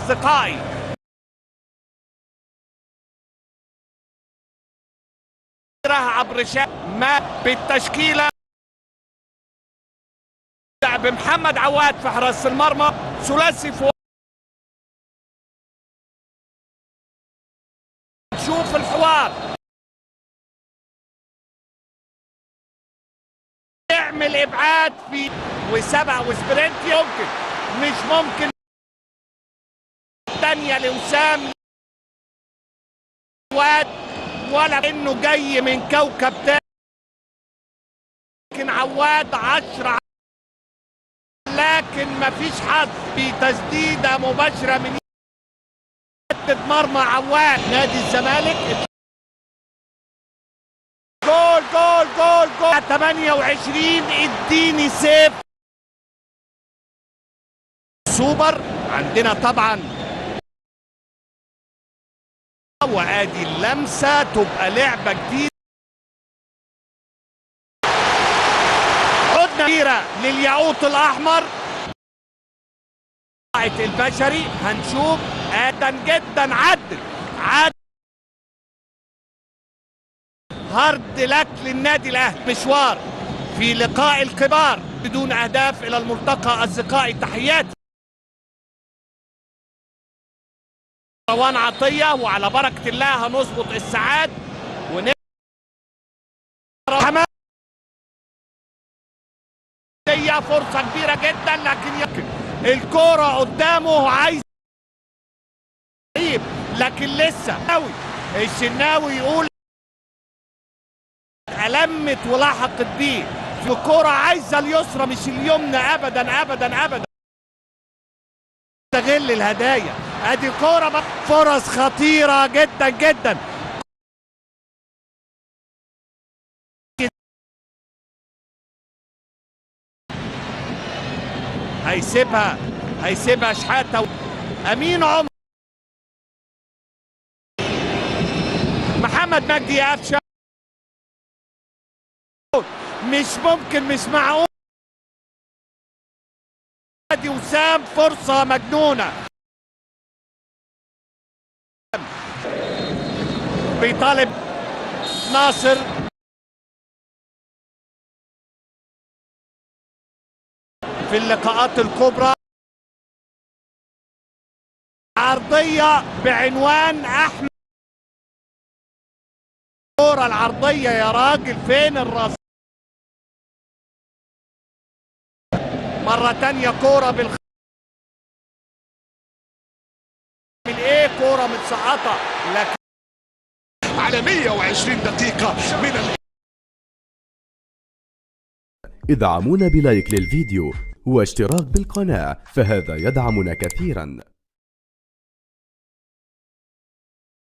اصدقائي. عبر ما بالتشكيله بمحمد عواد في حراسة المرمى، ثلاثي فوق. شوف الحوار، يعمل ابعاد في وسبع وسبرنت، يمكن مش ممكن تانية لوسام واد ولا انه جاي من كوكب تاني، لكن عواد 10، لكن مفيش حد في تسديده مباشرة من مرمى عواد نادي الزمالك. جول جول جول جول 28، اديني سيف سوبر عندنا طبعا. وادي اللمسة تبقى لعبه جديدة، عدنا كبيرة للياقوت الاحمر البشري. هنشوف جدا جدا عدل عدل hard luck للنادي الاهلي. مشوار في لقاء الكبار بدون اهداف. الى الملتقى اصدقائي، تحياتي روان عطية، وعلى بركة الله هنظبط الساعات ون فرصة كبيرة جدا، لكن يمكن الكورة قدامه عايز، لكن لسه قوي الشناوي يقول ألمت ولحقت بيه في كورة عايزه اليسرى مش اليمنى ابدا ابدا ابدا. استغل الهدايا، ادي كورة، فرص خطيرة جدا جدا. هيسيبها شحاته. امين عمر، محمد مجدي قفشه، مش ممكن، مش معقول. ادي وسام، فرصة مجنونة. بيطالب ناصر في اللقاءات الكبرى. عرضية بعنوان احمد، الكرة العرضية يا راجل، فين الراس؟ مرة تانية كورة من ايه، كورة متسقطة، لكن على 120 دقيقة من ادعمونا بلايك للفيديو واشتراك بالقناة، فهذا يدعمنا كثيرا.